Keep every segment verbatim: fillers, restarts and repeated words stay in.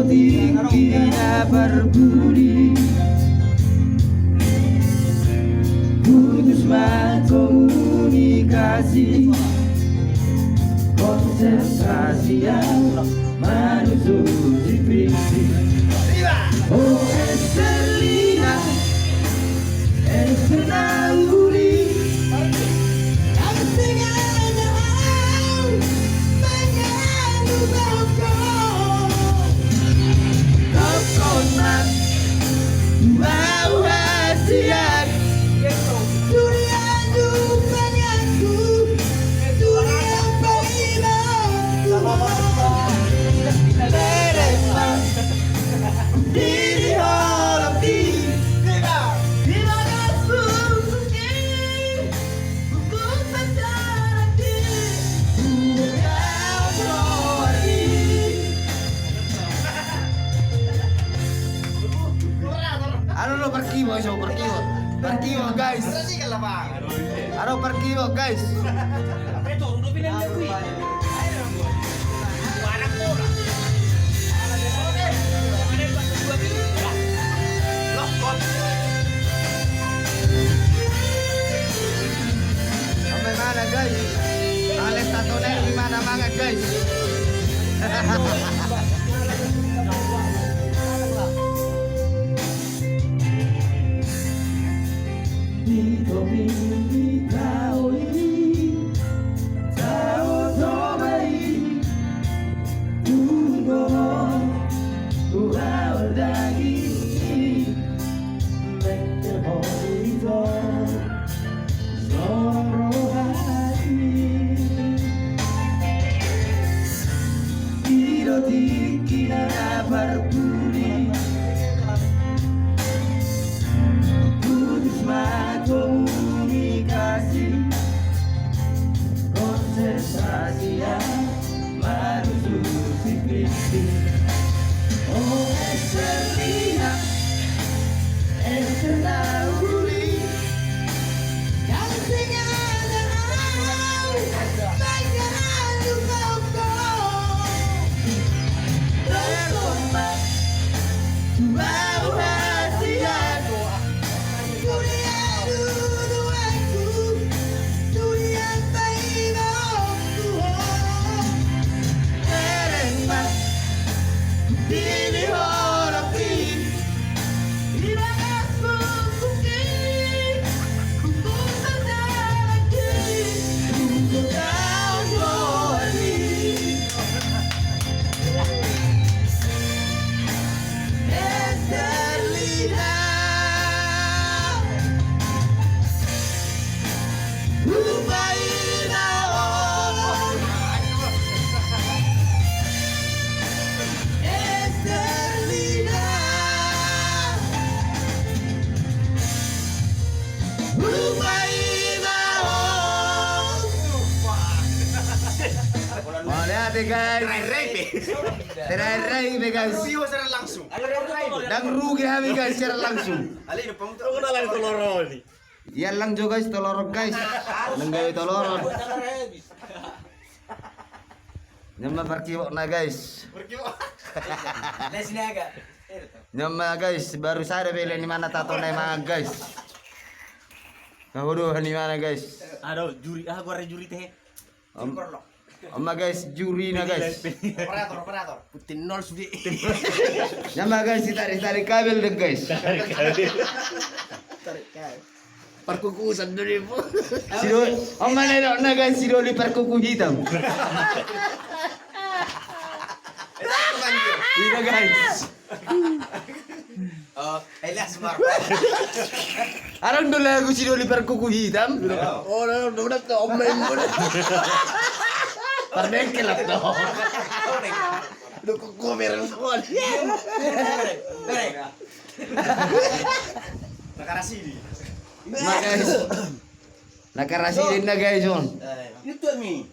Tingki na parpudi, putus ma komunikasi, konsentrasi au manusuk skripsi. O Esterlina, Ester na uli. Nang sengada au mangadu bako. Tongkon ma tu au hasian. Turia tu panganku, turia paima. Bereng ma. Diri holong di. Di bagas buku ki. Buku pacaran di. Buku kau sorry. Aro lo parkibo, so parkibo. Parkibo, guys. Aro parkibo, guys. Sampe mana, guys? Ales satu ner di mana mangan, guys? Di topi di tao i, tao Toba i, tunggu ho, huaol daging i, mengke ho ito. Songon roha i. I do tingki na parpudi. Putus ma komunikasi. Konsentrasi au manusuk skripsi. O Esterlina, Ester na uli. Nang sengada au mangadu bako. Tongkon ma tu au hasian. Turia duduanku, turia paimahonku ho. Bereng ma. Diri holong di. Di bagas buku ki. Buku pacaran di. Buku kau sorry. Esterlina. Hupaima on. Esterlina. Hupaima on. Mauliate, guys. Terakhir be, guys. Ndang rugi hami, guys, siaran langsung. Ia lang jo, guys, toloron, guys. Nang gabe toloron. Nyama parkibo na, guys. Nyama, guys, baru sada be le ni mana tato na i mangan, guys. Nah, waduh, ni mana, guys? Aduh, juri, ah, gua juri te. Om, om ma, guys, juri na, guys. Operator, operator. Putin nol sude. Nyama, guys, ditarik-tarik kabel deh, guys. Tarik kabel. Tarik kabel. Parkukusan dulu, Bu. Sidoli, om ma na, guys, sidoli parkuku hitam. Iya, guys. Oh, elas mar. Arang do lagu sidoli parkuku hitam. Oh, no, no, no, no, om main bola. Parbengkel atau? Lo kuku merah semua. Nakarasi di. Nah, guys. Nakarasi di na, guys, on. Itu mi.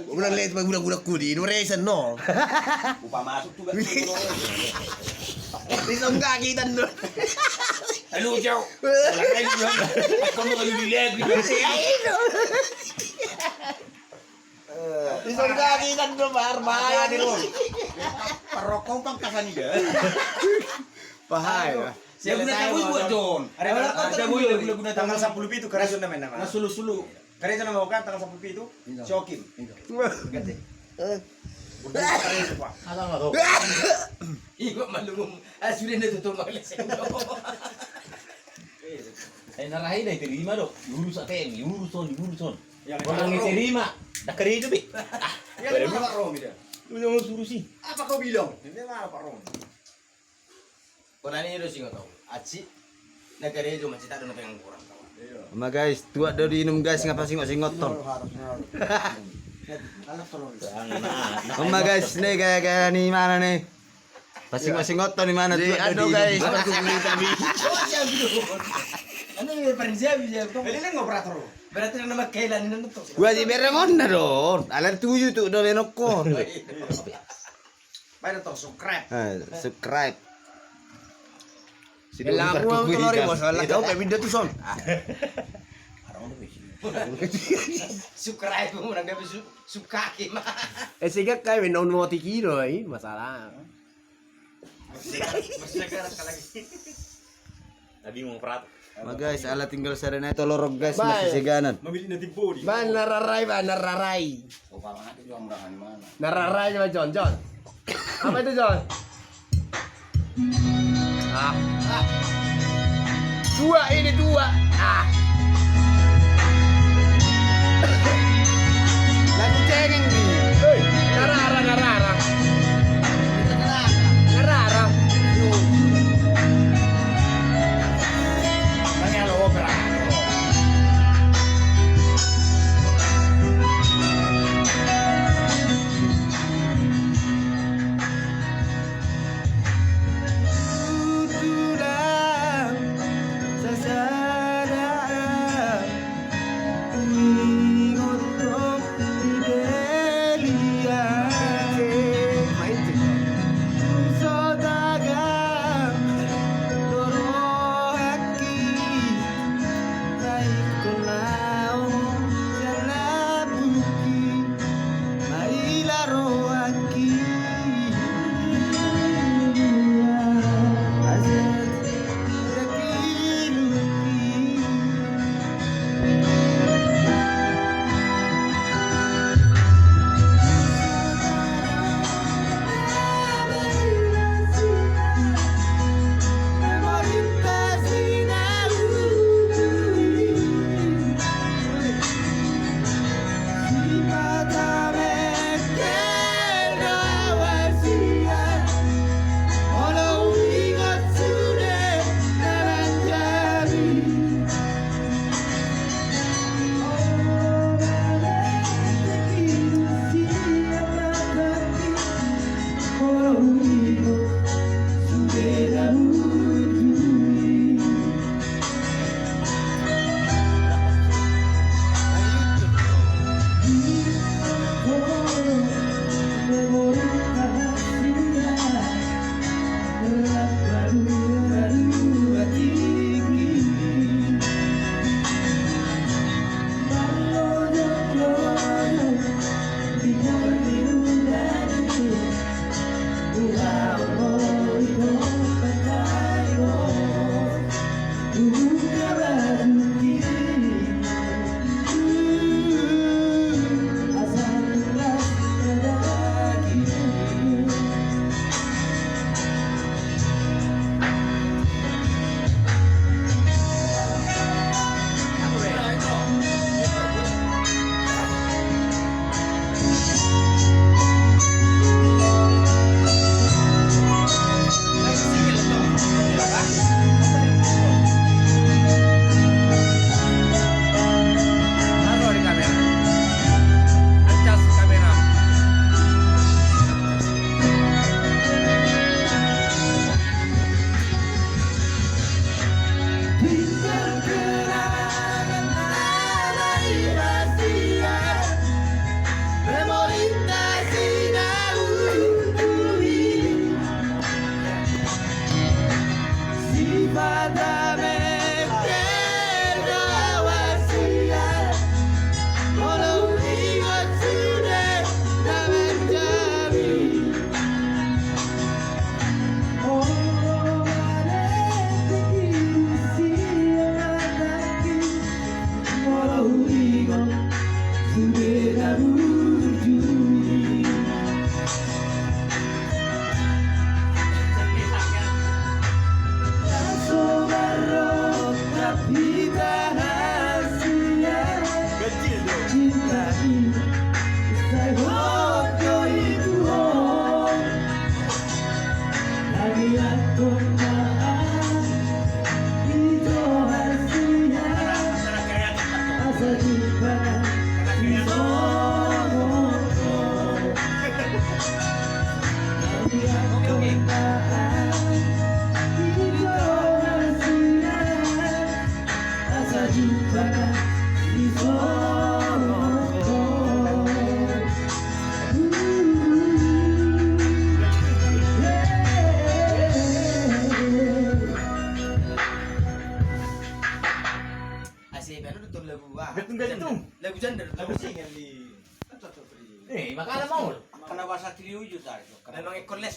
Ulang let pa guna-guna kudi, no reason no. Upa masuk tu. Di songga kita no. Halo, ciao. Kamu lagi di lab gitu. Di surga di dan do barbar. Parokong pangkasan iga. Pahai. Lagu na tabu buat John. Ada lagu na tanggal sepuluh pitu karejo nama nama. Na sulu sulu. Karejo nama bukan tanggal sepuluh pitu. Cokim. Ganti. Alang lah kau. Iwa malum. Ah sudah na tutup malu. Eh na rahi na diterima do. Urus A T M, urus on, urus on. Orang diterima. Dah karejo be. Ah. Iya, dia mana Pak Romi dia? Lu jangan suruh sih. Apa kau bilang? Dia mana Pak Romi? Kau nanya do singot tau. Aci. Na karejo macita do na pengangguran kawan. Oma guys, tuat do diinum guys, ngapa singot-singot ton. Oma guys, ne gaya-gaya ni mana ne? Pas singot-singot ton ni mana tuat do diinum guys. Anu ya paling siap ya. Beli nang operator. Berarti nama kailan ini nonton. Gua di bereng on na do. Alar tuju tu do benokko. Baik, tong subscribe. Eh, subscribe. Lagu tu lori bos, lagu pe pindah tu son. Subscribe, mau nang dia su-, suka ki mah. Eh, sehingga kayak main non mau tiki do, i, masalah. Masih sekarang sekali lagi. Tadi mau perato. Ma guys, ala tinggal sada na tolorok guys, masih seganan. Memilih nanti body. Ba na rarai, ba na rarai. Na rarai coba John, John. Apa itu John? Ah. Dua ini dua. Ah. Lagu cengeng di. Hei, na rara, na rara. Na rara. Ase baru betul lagu ah. Betul, betul. Lagu janda. Lagu single di. Eh, makana mau. Karena bahasa trio itu tadi. Memang ikon les.